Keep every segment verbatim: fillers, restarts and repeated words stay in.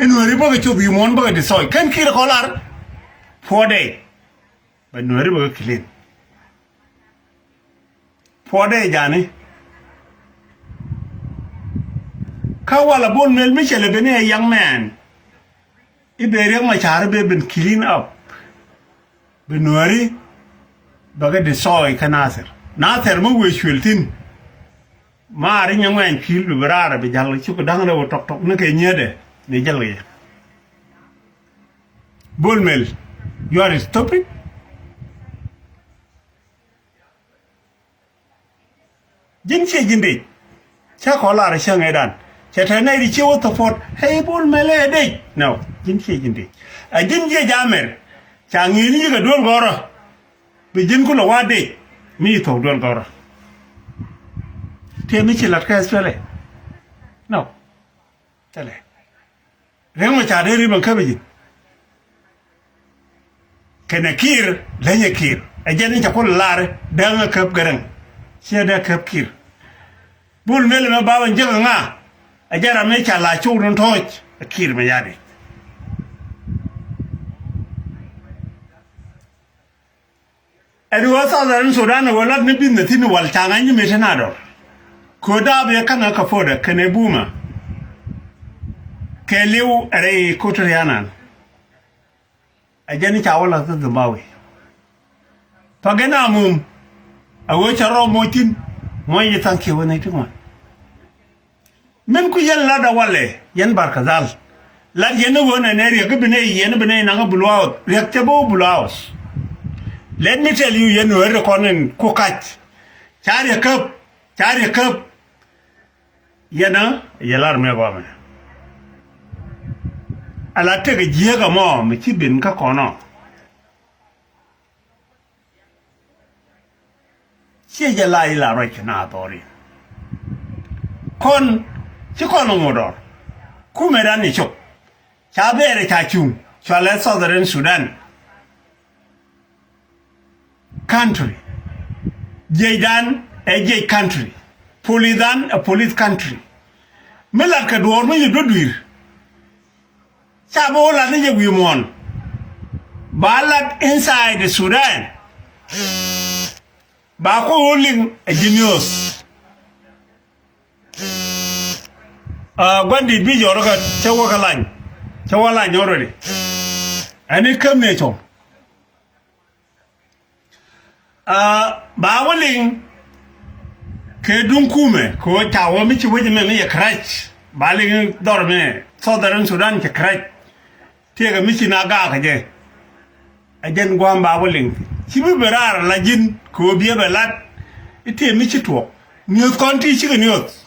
Nuääri bäkɛ cop wi̱i̱ muɔ̱ɔ̱n bäkɛ destroy. Kɛn Kiir kɔ lar puɔ̱ɔ̱dɛ bɛ Nuääri bäkɛ clean. Puɔ̱ɔ̱dɛ jani. Kä walɛ Bol Mel mi cɛ lɛ ben i̱ a young man. I̱ ben Riek Machar ben ben clean up. Bi Nuääri bäkɛ destroy kä Nasir. Nasir mi wëë cuël thi̱n. Maari nyɛ ŋuɛny pi̱i̱l bi bi raar bi ja̱l cuk da̱ŋ rɛw tɔk tɔk ni kɛ nyietdɛ ni jäl kɛ yɛ. Bol Mel, you are stupid. Ji̱n ciɛ ji̱n dec. Cä kɔ lar cäŋ ëëdan cɛ te nɛy di ciɛ wä thopɔt. Hey, Bol Mel ɛ dec. No, ji̱n ciɛ ji̱n dec. Ɛ ji̱n jiɛ ja̱ mɛr. Ca ŋi̱i̱ni ji̱ kɛ duel gɔrä. Bi ji̱n kulɛ wa dec mi ci thok duel gɔrä. Tëë mi ci lat kä Australia. No. Thilɛ. Riek Machar dee ri ben käp ji̱n. Kɛnɛ Kiir, lenyɛ Kiir. Ɛ jɛn in ca kulɛ lar dee ŋä käp Gɛrɛŋ. Ciɛ dee käp Kiir. Bol Mel mɛ bapɛ jek ŋa. Ɛ jɛn ram mi ca la cok ni tɔ̱ɔ̱c. Ɛ Kiir mɛ yani. Ɛ ri wä Southern Sudan ɛ wä lat ni business in wal ca ŋa̱c ni mi te na dɔr. Kö daap yɛ ka̱n ɛ Kapoda kɛnɛ Buma. Kɛ li̱w ɛ rɛy Equatorianan. Ɛ jɛn ca wä la̱th kä Zimbabwe. Pagɛ na mum. Ɛ wee cɛ rɔ moc thi̱n. Moc yi tha̱a̱ŋ kiɛ wä nɛy ti ŋuan. Min ku yɛn lat a walɛ yɛn Barkadhal. Lat yɛn ni ɣöö nɛnɛ Riɛk i̱ bi nɛy yɛn i̱ bi nɛy naŋ i̱ Blue House. Riɛk cɛ bi wä Blue House. Let me tell you, yɛn ɣöö ri kɔn in ku kac. Ca Riɛk käp, ca Riɛk käp. Yɛn a yɛ lar mɛ gɔmɛ. Ala tekɛ jiääk ɛmɔ mi ci ben kä kɔn ɔ. Ciɛ jɛ la ila ruac kɛ na dhɔri. Kɔn ci kɔn ŋuɔdɔr. Kumɛ dan ni cop. Ca bɛɛrɛ ca cuŋ cualɛ Southern Sudan. Country. Jiɛc dan ɛ jiɛc country. Police dan ɛ police country. Mi lat kɛ duɔɔr mi yi duɔduir. Ca bi wä lat ni jɛ wi̱i̱ muɔ̱ɔ̱n. Ba lat inside Sudan. Ba ku wä liŋ ɛ ji̱ news. Aa, gua̱n di̱t bi jɔr kä cä wä kä lany. Cä wä lany already. Ɛn i̱ käm ni ɛ cɔm. Aa, ba wä liŋ kɛ duŋ kumɛ kɛ ɣöö ca wä mi ci wec mɛ mi yɛ kɛ rac. Ba liŋ dhɔr mɛ Southern Sudan cɛ kɛ rac. Tiɛɛkɛ mi ci na gaak kɛ jɛ. Ɛ jɛn gua̱a̱m ba wä liŋ ci bi ben raar la ji̱n kɛ ɣöö biɛ bɛ lat. I̱ tiɛɛ mi ci tuɔɔk niöth kɔn ti cikɛ niöth.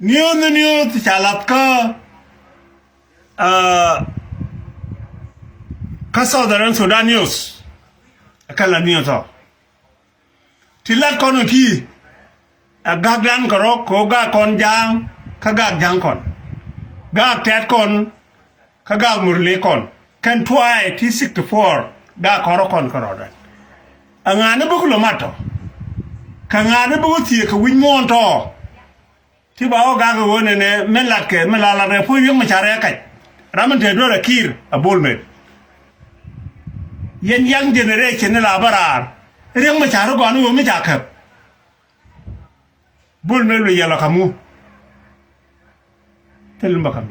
News ni news ca lath kä, ah, kä Southern Sudan news. Kä la news ɔ ti lat kɔn ɔ ti ɛ gak dan kɛ rɔ kɛ ɣöö gak kɔn ja̱a̱ŋ kä gak ja̱a̱ŋ kɔn, gak tɛt kɔn kä gak murli kɔn kɛn tuaay ti sixty four gak kɔn rɔ kɔn kɛ rɔɔdɛ. Ɛ ŋa̱a̱n ni bä kulɛ mat tɔ kɛ ŋa̱a̱n ni bä wä thiee kɛ wi̱c muɔ̱ɔ̱n tɔ. Ti ba wä gak ɣöö nɛnɛ min latkɛ min la lat rɛ puɔ̱ny Riek Machar ɛ kac. Ram min te duer ɛ Kiir ɛ Bol Mel. Yɛn young generation ni la bä raar Riek Machar gɔaa ni ɣöö mi ca käp. Bol Mel bi yɛl ɔ ka̱m ŋu. Thil mi bä ka̱m.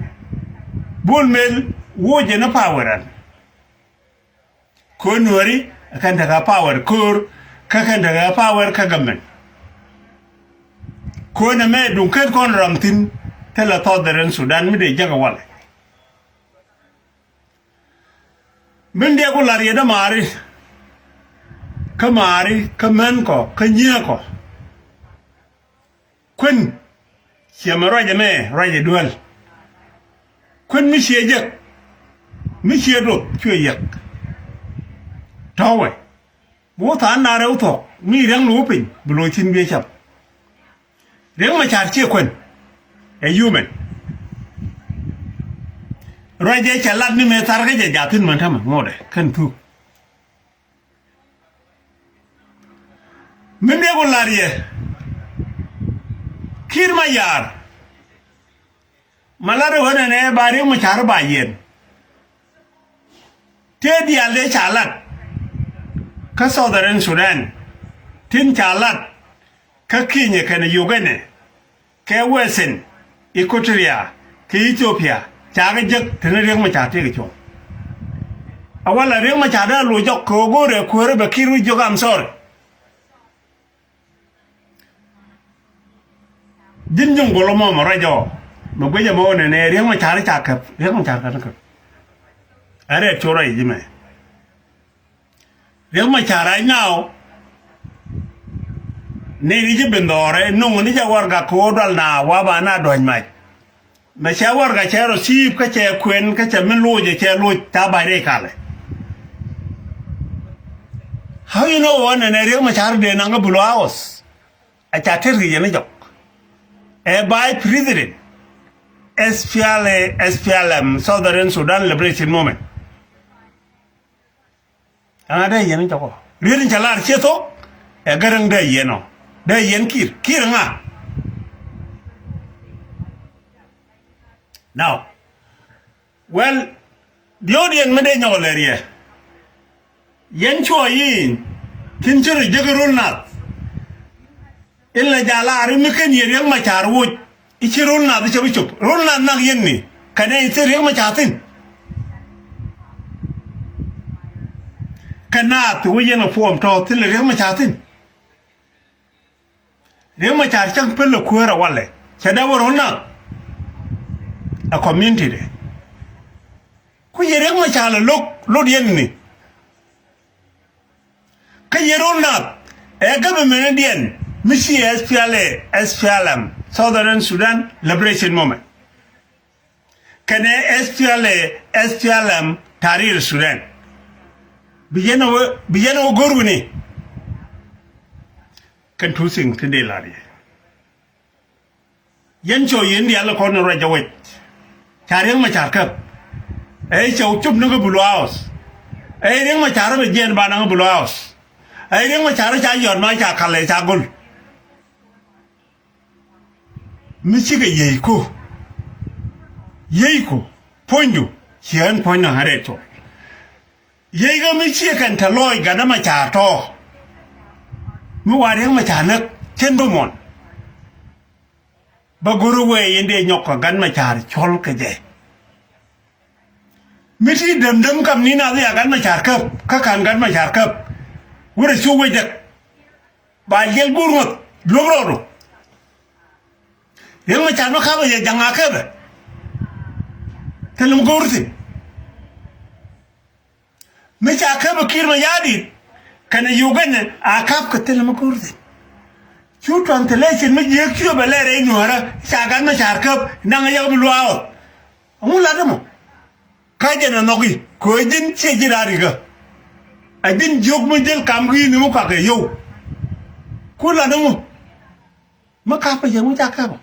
Bol Mel woc jɛ ni power ɛn. Ko̱ Nuääri ɛ kɛn tekɛ power ko̱r kä kɛn tekɛ power kä government. Ko̱n ɛmɛ duŋ ket kɔn ram thi̱n thilɛ Southern Sudan mi dee jäk ɛ walɛ. Min dee ku la̱r yɛ dämaari kä maari kä män kɔ kä nyiee kɔ. Kuën ciɛ mɛ ruac ɛmɛ ruac ɛ duel. Kuën mi ciɛ jek mi ciɛ duɔth cuɛ yɛk. Tɔ̱wɛ bi wä tha̱a̱ŋ na rɛw thuɔ̱k mi riäŋ ni wä piny bi lo̱c thi̱n biɛ cap. Riek Machar ciɛ kuën ɛ human. Ruac ɛ cɛ lat ni mëë thar kä jɛ jaathin män tämɛ ŋotdɛ kän thuk. Min dee ku la̱r yɛ Kiir Mayar. Ma lat ɣöö nɛnɛ ba Riek Machar ba yiɛn. Tëë diaal dee ca lat kä Southern Sudan, tin ca lat kä Kenya kɛnɛ Uganda, kɛ Western Equatoria, kɛ Ethiopia, ca kɛ jek teni Riek Machar tëëkɛ cuɔ̱ŋ. A walɛ Riek Machar dee loc jɔk kɛ ɣöö go̱o̱rɛ kuäärä bɛ Kiir wi̱c jiök, I'm sorry. Ji̱n Nyuŋ Gol ɛmɔ mɔ ruac ɔ mɛ guic ɛmɔ nɛnɛ Riek Machar ca käp, Riek Machar ca käp. Ɛ rɛɛt cu ruac ji̱ mɛ. Riek Machar right now ni ni ji̱ bin dhɔrɛ nuŋ ni jɛ warɛga kɛ ɣöö dual na wa ba na duäc mac. Mɛ cɛ warɛga cɛ rɔ thiip kä cɛ kuɛn kä cɛ min loc ɛ cɛ loc ca bac rɛy kalɛ. How you know ɣöö nɛnɛ Riek Machar dee naŋ kä Blue House? A ca tɛr kɛ yɛn jɔk. Ɛ vice president S P L A, S P L M, Southern Sudan Liberation Movement. Ɛŋa dee yɛn jɔk ɔ? Riet in ca lar ciɛ thok, ɛ Garaŋ dee yɛn ɔ. Dee yɛn Kiir. Kiir ŋa? Now, well, the audience mi dee nyɔk lɛ riɛ. Yɛn cuɔ yin tin ci rɔ jek rol nath. In la jal a ri mi ken yɛ Riek Machar woc. I̱ ci rol nath i̱ cɛ bi cop. Rol nath nak yɛn ni. Kɛnɛ i̱ thil Riek Machar thi̱n. Kɛ naath ti wä yɛn a puɔm tɔ̱ thil Riek Machar thi̱n. Riek Machar cäŋ pälɛ kuäär a walɛ. Cɛ dee wä rol nath. A community de. Ku yɛ Riek Machar lɛ lo̱k lot yɛn ni. Kä yɛ rol nath ɛ government diɛn mi ci S P L A, S P L M, Southern Sudan Liberation Movement. Kɛnɛ S P L A, S P L M, Tahrir Sudan. Bi yɛn a wä, bi yɛn a wä go̱r wini. Kɛn two things ti dee lar yɛ. Yɛn cɔ yɛn diaal kɔn ruac jɛ wec. Ca Riek Machar käp. Ɛ cɛ wä cop ni kä Blue House. Ɛ Riek Machar bɛ jiɛn ba naŋ Blue House. Ɛ Riek Machar ca yɔt ma ca kalɛ ca gol. Mi cikɛ yiey ko. Yiey ko. Puɔ̱nydu. Ciɛ ɣän puɔ̱ny naŋ ɣän rɛt cɔ. Yiey kä mi ciɛ kɛn te lɔɔc Gat Machar tɔ̱. Mi wa Riek Machar näk cɛn bä muɔ̱n. Bä go̱r wee in dee nyɔk kɛ Gat Machar cɔl kɛ jɛ. Mi ti dämdäm kam ni nath ya Gat Machar käp, kä ka̱n Gat Machar käp. Wurɛ cu wec däk. Ba jiɛl guur ŋuɔth, luɔ̱k rɔɔdu. Riek Machar mi ka̱pä yɛ ja̱ŋ a käpɛ. Thilɛ mi go̱o̱r thi̱n. Mi ca käp ɛ Kiir Mayardit kɛnɛ Uganda a ka̱p kɛ thilɛ mi go̱o̱r thi̱n. Cu translation mi jiäk ciö bɛ lɛr rɛy nuäärä ca Gat Machar käp naŋ ɛ yɛ bi luaawä. Ɛŋu lat ɛmɔ? Ka jɛn ɛ nhɔki kɛ ɣöö ji̱n ciɛ ji̱ raar rikä. Ɛ ji̱n jiök mi jäl kam kä yi̱n mi kuak kɛ yio̱w. Ku lat ɛŋu? Mi ka̱pä jɛ ŋu ca käpä.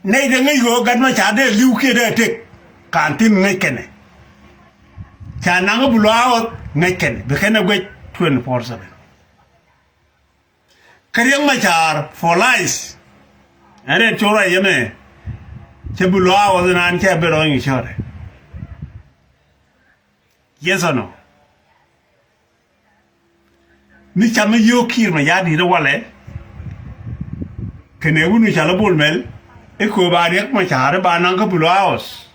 Nɛy dee ŋäc ɣöö Gat Machar dee li̱w kiɛ dee tëk. Ka̱n thi̱n ŋäc kɛnɛ. Ca naŋ bi luaak ɣɔth ŋäc kɛnɛ bi kɛnɛ guec twenty four seven. Kä Riek Machar for life. Ɛn rɛt cor a yɛmɛ. Cɛ bi luaak ɣɔth inan cɛ bi rɔny kɛ cɔrɛ. Yes or no? Mi ca mi yio̱o̱k Kiir Mayardit walɛ. Kɛnɛ wun mi ca lɛ Bol Mel i̱ kööb a Riek Machar i̱ ba naŋ kä Blue House.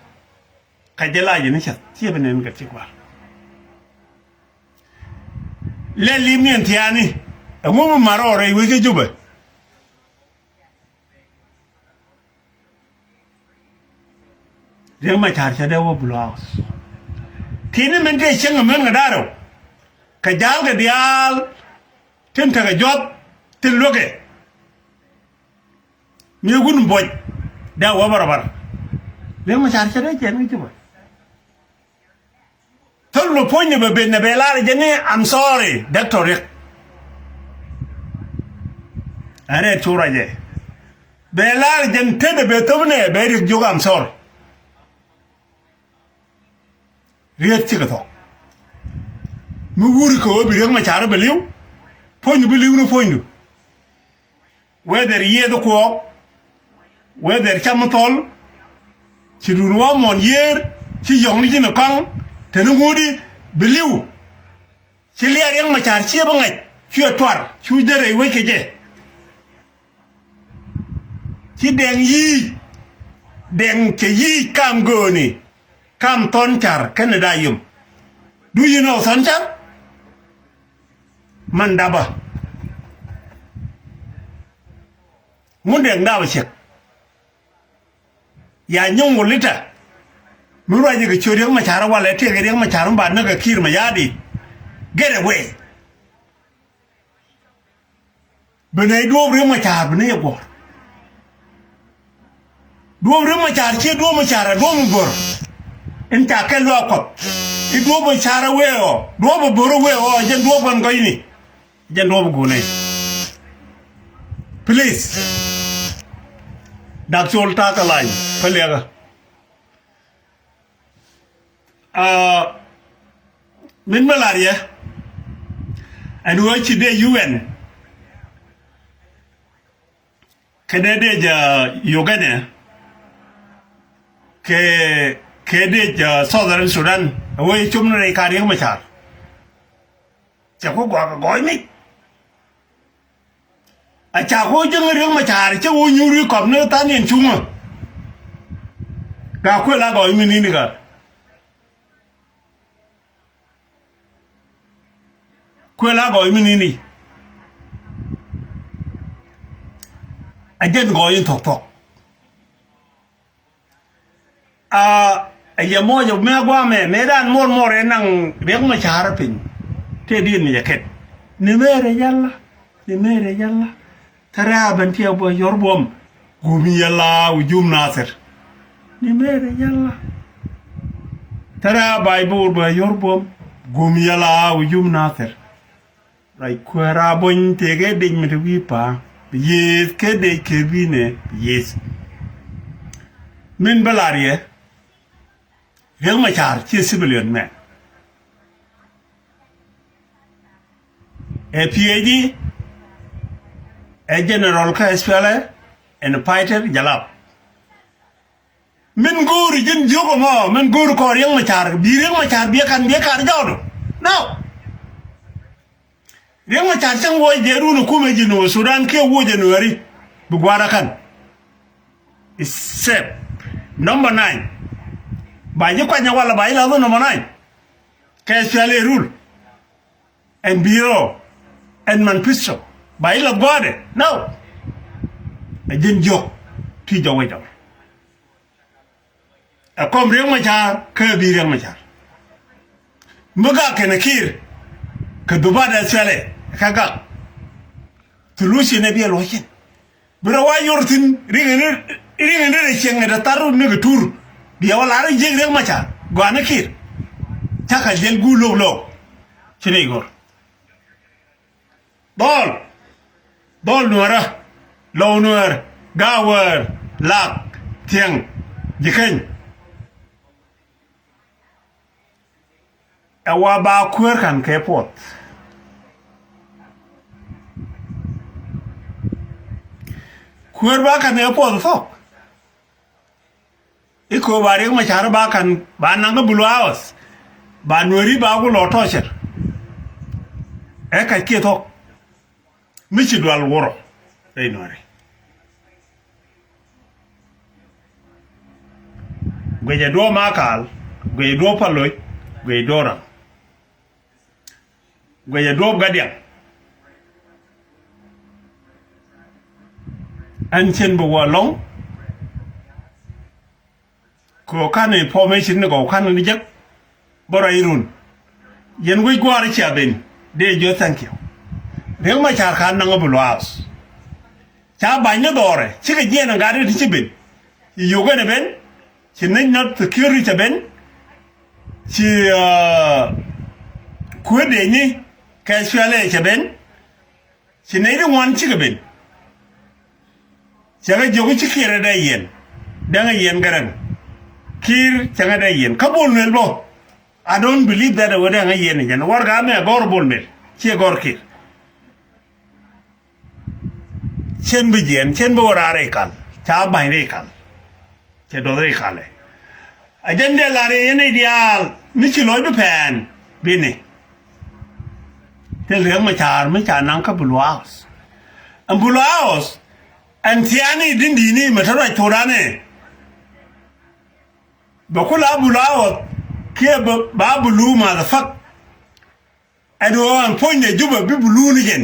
Ka jɛ la jɛ ni cath ciɛ bi nɛn kɛ ti kua. Lɛ lim ni ɛn thiaani ɛŋu mi mar ɔ rɛy wec kä Jubɛ. Riek Machar cɛ dee wä Blue House. Ti̱ni min tëë cieŋ ɛmɛn ŋä da̱rɛw kɛ ja̱a̱l kɛ diaal tin tekɛ juɔth tin luäkɛ. Mi wun buɔc dee wä barabar. Riek Machar cɛ dee cɛn ŋä ci bä. Thol mi puɔ̱ny ni bɛ ben ni bɛ lar jɛ ni, I'm sorry, Doctor Riek. Ɛn rɛt cu ruacɛ. Bɛ lar jɛ ni tetdɛ bɛ thop nɛ bɛ Riek jiök, I'm sorry. Riek cikɛ thɔk. Mi wuri kɛ ɣöö bi Riek Machar bɛ li̱w. Puɔ̱nydu bi li̱w ni puɔ̱nydu. Whether yiëëth kuɔɔk, whether cam thɔl, Ci duun wä muɔ̱n yiër, ci yɔ̱ŋni ji̱n ɛ kɔaŋ, te ni ŋuudi bi li̱w. Ci liɛɛr Riɛk Macar ciɛ bi ŋa̱c, cuɛ tuar, cu derɛ wec kɛ jɛ. Ci Dɛŋ yic, Dɛŋ cɛ yic kam gööni, kam Thɔn Car kɛnɛ Dayom. Do you know Thɔn Car? Man dapä. Ŋun Dɛŋ dapä cɛk. Ya nyɔŋ wä litɛ. Mi ruac ikɛ ciöt Riɛk Macar walɛ, tëëkɛ Riɛk Macar mi ba näk kɛ Kiir Mayardit. Get away. Bi nɛy duɔ̱ɔ̱p Riɛk Macar, bi nɛy ɛ guɔ̱r. Duɔ̱ɔ̱p Riɛk Macar ciɛ duɔ̱ɔ̱p Macar ɛ duɔ̱ɔ̱p mi bör. In ca kɛ luaak Kuɔth. I̱ duɔ̱ɔ̱p Macar ɛ wee ɔ, duɔ̱ɔ̱p ɛ bör ɛ wee ɔ, jɛn duɔ̱ɔ̱p kɔn gɔ̱cni. Jɛn duɔ̱ɔ̱p ɛ guunɛ. Please. Dak Col ta̱a̱ kɛ lany päliɛkä. Aa, min bä lar yɛ ɛn ɣöö ci dee U N kɛ dee dee jɛ Uganda kɛ kɛ dee jɛ Southern Sudan, ɛ ɣöö ci cop ni rɛy ka Riɛk Macar. Cɛ ku gɔaa kɛ gɔɔy mi. A ca ku ji̱ ŋäri Riɛk Macar cä wä nyuur wi̱i̱ kɔp ni than yɛn cuŋä. Gaa kuël a gɔɔy mi ni̱ni gat. Kuël a gɔɔy mi ni̱ni. A jɛn gɔɔy in thɔk thɔk. A, a yɛ mɔc ɛ mɛ guamɛ, mëë dan muɔr muɔr ɛ naŋ Riɛk Macar piny. Tëë di̱t mi jɛ kɛt. Ni mëë rɛ yɛl la, ni mëë rɛ yɛl la. Thɛrɛ a ben tiɛ bä yɔr buɔm. Gum yɛl la wi jum Nathir. Ni mëë rɛ yɛl la. Thɛrɛ a bay bo̱o̱r bä yɔr buɔm. Gum yɛl la wi jum Nathir. Ruac Kuäär a buɔ̱ny tëëkɛ dec mi te wi̱i̱ pa̱a̱ bi yiëëth, kɛ dec kɛ bi̱i̱nɛ bi yiëëth. Min bä lar yɛ, Riɛk Macar ciɛ civilian mɛ. Ɛ P A G, ɛ general kä S P L A, ɛn fighter jalap. Min go̱o̱ri ji̱n jiök ɛmɔ, min go̱o̱ri kɔɔr Riɛk Macar, bi Riɛk Macar bi ɛ ka̱n bi ɛ ka̱n jɔɔdu. No. Riɛk Macar cäŋ wuɔc jɛ run ɛ kumɛ ji̱ Nuɔr Sudan kiɛ wuɔc jɛ Nuɔri. Bi gua̱a̱r ɛ ka̱n. Step number nine. Ba ji̱ kuany ɛ walɛ ba ji̱ la̱th ɛ number nine. Kɛ S P L A rule. Ɛn bi̱i̱ rɔ ɛn manifesto ba ilɛ gua̱a̱dɛ. No. Ɛ ji̱n jiök ti jɔwɛ jɔwɛ. Ɛ kɔm Riɛk Macar kä bi̱i̱ Riɛk Macar. Mi gak kɛnɛ Kiir kɛ dhubatdɛ thilɛ kä gak. Thuluthi nɛ biɛ luɔ̱cin. Bi rɔ wa yor thi̱n riŋ in ri, riŋ in ri rɛ cieŋ in rɛ thar ni kɛ tur. Biɛ wä lar in jiäk Riɛk Macar gɔaa ni Kiir. Cakɛ liɛl guur lo̱k lo̱k. Ci ni gɔr. Dhɔl. Dhɔl Nuäärä. Lɔw Nuäär. Gaawäär. Lak. Thiɛŋ. Ji̱ Keny. Ɛ wa ba Kuäär ka̱n kɛ puɔth. Kuäär ba ka̱n kɛ puɔth thɔk. I̱ kööb a Riɛk Macar ba ka̱n ba naŋ kä Blue House. Ba Nuääri ba ku lɔ tɔcɛr. Ɛ kac kiɛ thɔk. Mi ci dual wurɔ rɛy Nuääri. Guicɛ duɔ̱ɔ̱p Makal, guicɛ duɔ̱ɔ̱p Paloc, guicɛ duɔ̱ɔ̱p Ram. Guicɛ duɔ̱ɔ̱p Gadiɛŋ. Ɛn cien bi wä lɔ̱ŋ. Kɛ ɣöö ka̱n information ni kɛ ɣöö ka̱n ni jek bä ruac run. Yɛn wec gua̱a̱r cia ben dee jiö thank you. Riɛk Macar ka̱n naŋ bi luaas. Ca ba̱ny ni dhɔrɛ cikɛ jiɛn ɛ gat ti ci ben. Ci yio̱k ɛn ɛ ben. Ci national security cɛ ben. Ci, uh, kuäär dee nyi kɛ S P L A cɛ ben. Ci nɛy ti ŋuan cikɛ ben. Cɛ kɛ jiök ci Kiir ɛ dee yiɛn. Dee ŋä yiɛn Gɛrɛŋ. Kiir cɛ ŋä dee yiɛn. Kä Bol Mel bä. I don't believe that ɛ wä dee ŋä yiɛn i̱ jɛn. Warɛgak mɛ gɔ̱r Bol Mel. Ciɛ gɔ̱r Kiir. Cien bi jiɛn, cien bi wä raar rɛy kal. Ca ba̱ny rɛy kal. Cɛ duɔth rɛy kalɛ. A jɛn dee lar yɛn i̱ diaal mi ci lɔc bi pɛn bini. Thil Riek Machar mi ca naŋ kä Blue House. Ɛn Blue House ɛn thiani din dini mi te ruac thok dan ɛ. Bɛ ku la Blue House kiɛ ba Blue motherfuck. Ɛn ɣöö ɛn puɔ̱nydɛ Jubɛ bi Blue ni jɛn.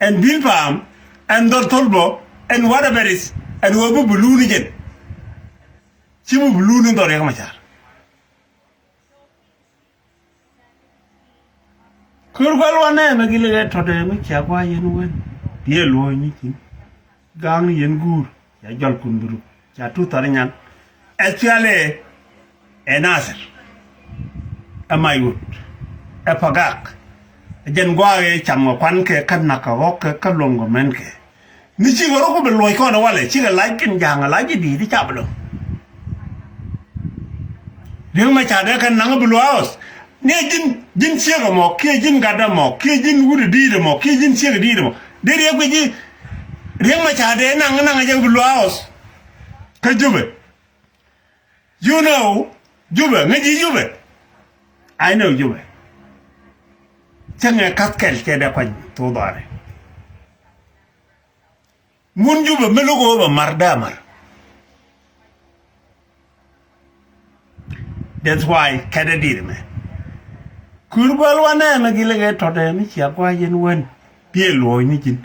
Ɛn Bilpam, ɛn dhɔl Thol Bɔ, ɛn whatever is, ɛn ɣöö bi Blue ni jɛn. Ci bi Blue ni dhɔl Riek Machar. Kör gua̱l wanɛ mɛ gilɛ kɛ tɔtɛ mi cia gua̱a̱ yɛn wen. Diɛ luɔ̱ɔ̱ny ni cin. Ga̱a̱ŋ ni yɛn guur ca jɔl kun bi ruk ca tuth thar nyan. Ɛ thialɛ ɛ Nasir, ɛ Maywut, ɛ Pagak. Ɛ jɛn gua̱a̱ ɛ cam kɛ kuan kɛ kä nak kɛ ɣɔk kɛ kä luɔm kɛ mɛn kɛ. Ni cikɛ ruk bi luɔ̱c kɔn ɛ walɛ cikɛ lac kɛn ja̱a̱ŋ ɛ lac ji̱ di̱i̱t i̱ cap lo̱ŋ. Riek Machar dee kɛn naŋ bi lua̱a̱ ɣɔth. Ni ji̱n, ji̱n ciek ɛmɔ kiɛ ji̱n gat ɛmɔ kiɛ ji̱n wut ɛ di̱i̱t ɛmɔ kiɛ ji̱n ciek ɛ di̱i̱t ɛmɔ. Dee Riek guic i̱ Riek Machar dee naŋ naŋ jɛ bi lua̱a̱ ɣɔth. Kä Jubɛ. You know Jubɛ, ŋäc ji̱ Jubɛ. I know Jubɛ. Cäŋɛ ka̱th kɛl cɛ dee kuany thok dhɔaarɛ. Ŋun Jubɛ mi lo̱k ɣöö bɛ mar dee a mar. That's why kɛt ɛ di̱t mɛ. Kur gua̱l wanɛ mɛ gilɛ kɛ tɔtɛ mi cia gua̱a̱c yɛn wen. Biɛ luɔ̱ɔ̱c ni ji̱n.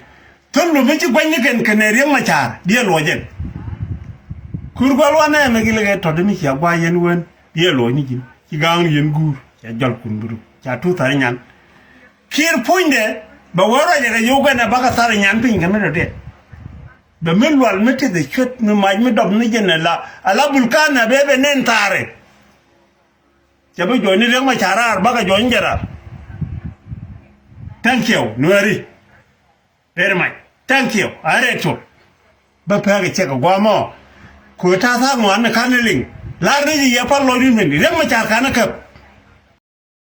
Thol Bɔ mi ci gua̱ny ni kɛn kɛn ɛ Riek Machar biɛ luɔ̱ɔ̱c ɛn. Kur gua̱l wanɛ mɛ gilɛ kɛ tɔtɛ mi cia gua̱a̱c yɛn wen. Biɛ luɔ̱ɔ̱c ni ji̱n. Ci ga̱a̱ŋ ni yɛn guur. Ca jɔl kun bi ruk. Ca tuth thar nyan. Kiir puɔ̱nydɛ bɛ wee ruacɛ kɛ Uganda bakɛ thar nyan piny kɛ mi dɔ̱diɛn. Bɛ mi lual mi tith ɛ cuet mi mac mi dɔp ni jɛn ala ala bulkan a bee bɛ nɛn thaarɛ. Cɛ bi juɔ̱ny ni Riek Machar raar bakɛ juɔ̱ny jɛ raar. Thank you Nuɛri. Very much. Thank you. A rɛɛt col. Bä pɛ̈ɛ̈k ɛ ciɛk ɛ gua̱a̱mɔ. Kö ta̱a̱ thaak ŋuan ni ka̱n ni liŋ. La̱r ni ji̱ yɛ pal lɔcdun mɛn Riek Machar ka̱n ni käp.